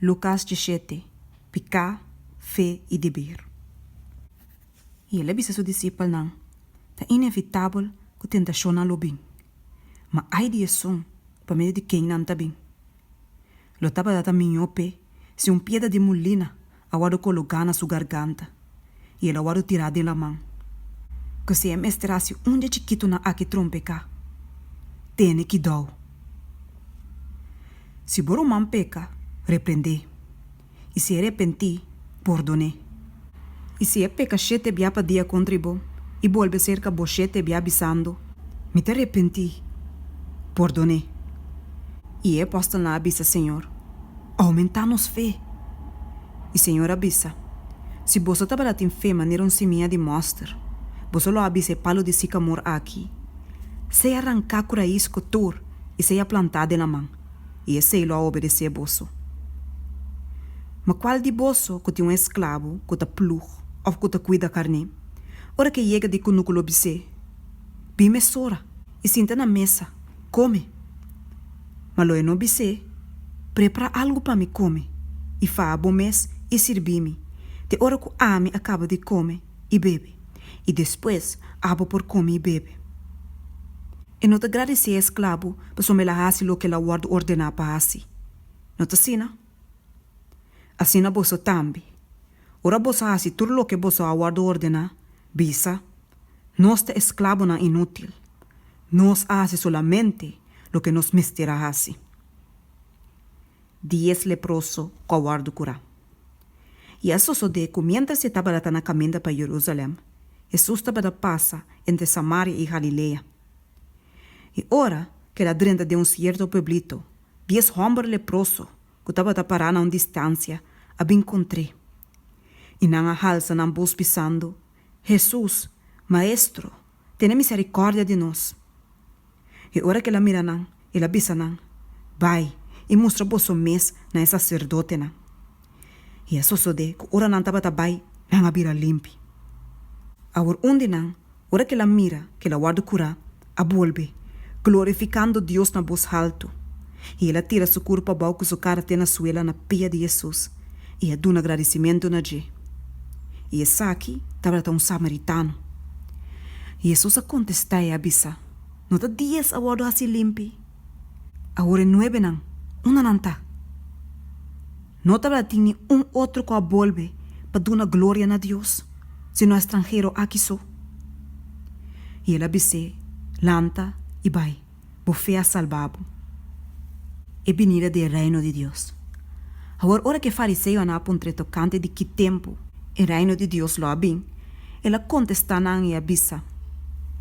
Lukas 17, Piká, Fe i Deber. I el a bisa su disipelnan, Ta inevitabel ku tentashonnan lo bin, ma ai di esun pa medio di ken nan ta bin! Lo tabata ta mihó p'e si un piedra di mulina a wòrdu kologá na su garganta i el a wòrdu tirá den laman, ku si e mester hasi un dje chikitunan aki trompeká. Tene kidou! Si bo ruman peka, reprend'é, i si e repentí, pordon'é. I si e peka shete bia pa dia kontra bo i bolbe serka bo shete bia bisando, Mi ta repentí, pordon'é. I e apòstelnan a bisa Señor, Oumentá nos fe! I Señor a bisa, Si boso tabata tin fe manera un simia di mòster, boso lo a bisa e palu di sikamor aki, Sea ranká ku rais ku tur i sea plantá den laman, i esei lo a obedesé boso. Ma kual di boso ku tin un esklabu ku ta plug òf ku ta kuida karné, ora ku e yega di kunuku lo bis'é, Bin mesora i sinta na mesa, kome? Ma lo e no bis'é, Prepara algu pa mi kome, i faha bo mes i sirbi mi, te ora ku ami a kaba di kome i bebe, i despues abo por kome i bebe. E no ta gradisé e esklabu pasobra el a hasi loke el a wòrdu ordená pa hasi. No ta asina? Asina boso tambe, ora boso hasi tur loke boso a wòrdu ordená, bisa, Nos ta esklabonan inútil. Nos a hasi solamente loke nos mester a hasi. Dies leproso ku a wòrdu kurá. I a sosodé ku miéntras e tabata ta na kaminda pa Jerusalèm, Hesus tabata pasa entre Samaria i Galilea. I ora ku el a drenta den un sierto pueblito, dies hòmber leproso ku tabata pará na un distansia a bin kontr'é. I nan a halsa nan bos bisando, Hesus, Maestro, tene miserikòrdia di nos! I ora ku el a mira nan, el a bisa nan, Bai i mustra boso mes na e saserdotenan. I a sosodé ku ora nan tabata bai, nan a bira limpi. Awor un di nan, ora ku el a mira ku el a wòrdu kurá, a bolbe, glorifikando Dios na bos haltu. I el a tira su kurpa abou ku su kara te na suela na pia di Hesus i a duna gradisimentu na dje. I esaki tabata un samaritano. Hesus a kontestá i a bisa, No ta dies a wòrdu hasi limpi? Awor e nuebenan, unda nan ta? No tabatin ni un otro ku a bolbe pa duna gloria na Dios, sino e stranhero aki so. I el a bis'é, Lanta i bai, bo fe a salba bo. E binida di e Reino di Dios. Awor ora ku e fariseonan a puntr'é tokante di ki tempu e Reino di Dios lo a bin, el a kontestá nan i a bisa,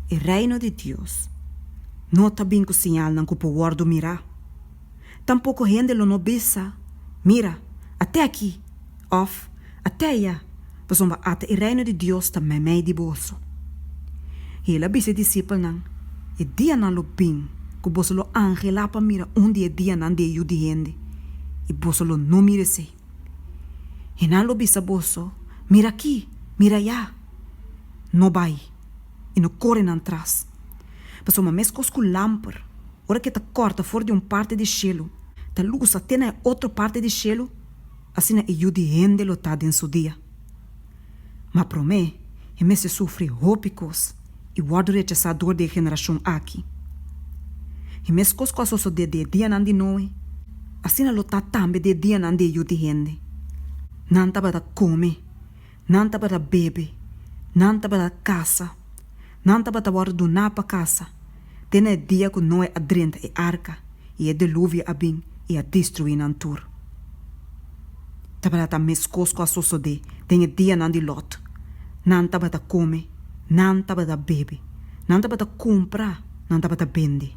E Reino di Dios no ta bin ku siñalnan ku por wòrdu mirá. Tampoko hende lo no bisa, Mira, at'é akí! òf, At'é ayá! Pasobra ata e Reino di Dios ta meimei di boso. I el a bisa e disipelnan, E dianan lo bin ku boso lo anhelá pa mira un di e dianan di e Yu di hende, i boso lo no mira esei. I nan lo bisa boso, Mira akí! Mira ayá! No bai, i no kore nan tras. Pasobra meskos ku lamper, ora ku e ta kòrta for di un parti di shelu, ta lusa te na e otro parti di shelu, asina e Yu di hende lo ta den su dia. Ma promé, e mester sufri hopi kos i wòrdu rechasá dor di e generashon aki. I meskos ku a sosodé den e dianan di Noe, asina lo ta tambe den e dianan di e Yu di hende. Nan tabata kome, nan tabata bebe, nan tabata kasa, nan tabata wòrdu duná pa kasa, te na e dia ku Noe a drenta e arka i e deluvio a bin i a destruí nan tur. Tabata ta meskos ku a sosodé den e dianan di Lòt. Nan tabata kome, nan tabata bebe, nan tabata kumpra, nan tabata bende,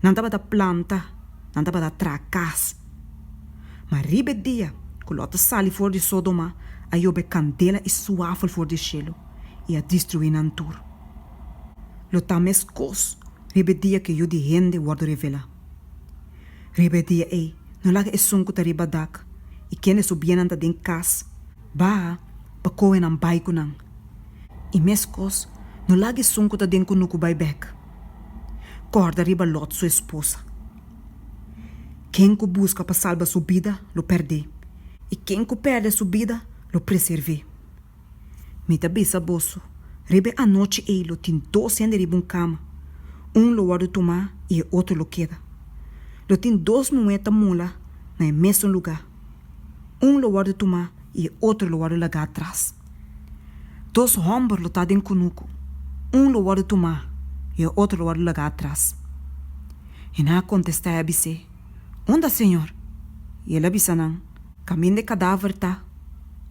nan tabata planta, nan tabata traha kas. Ma riba e dia ku Lòt a sali for di Sodoma, a yobe kandela i suafel for di shelu i a destruí nan tur. Lo ta meskos riba e dia ku e Yu di hende wòrdu revelá. Riba e dia ei, no laga esun ku ta riba dak i kende su biennan ta den kas baha pa kohe nan bai ku nan. I meskos, no laga esun ku ta den kunuku bai bèk. Kòrda riba Lòt su esposa. Ken ku buska pa salba su bida lo pèrd'é, I ken ku pèrdè su bida lo preserv'é. Mi ta bisa boso, riba e anochi ei lo tin dos hende riba un kama, un lo wòrdu tumá i e otro lo keda. Lo tin dos muhé ta mula na e mesun lugá, un lo wòrdu tumá i e otro lo wòrdu lagá atras. Dos hòmber lo ta den kunuku, un lo wòrdu tumá i e otro lo wòrdu lagá atras. I nan a kontestá i a bis'é, Unda, Señor? I el a bisa nan, Kaminda e kadaver ta,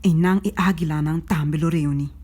einan e águilanan tambe lo reuní.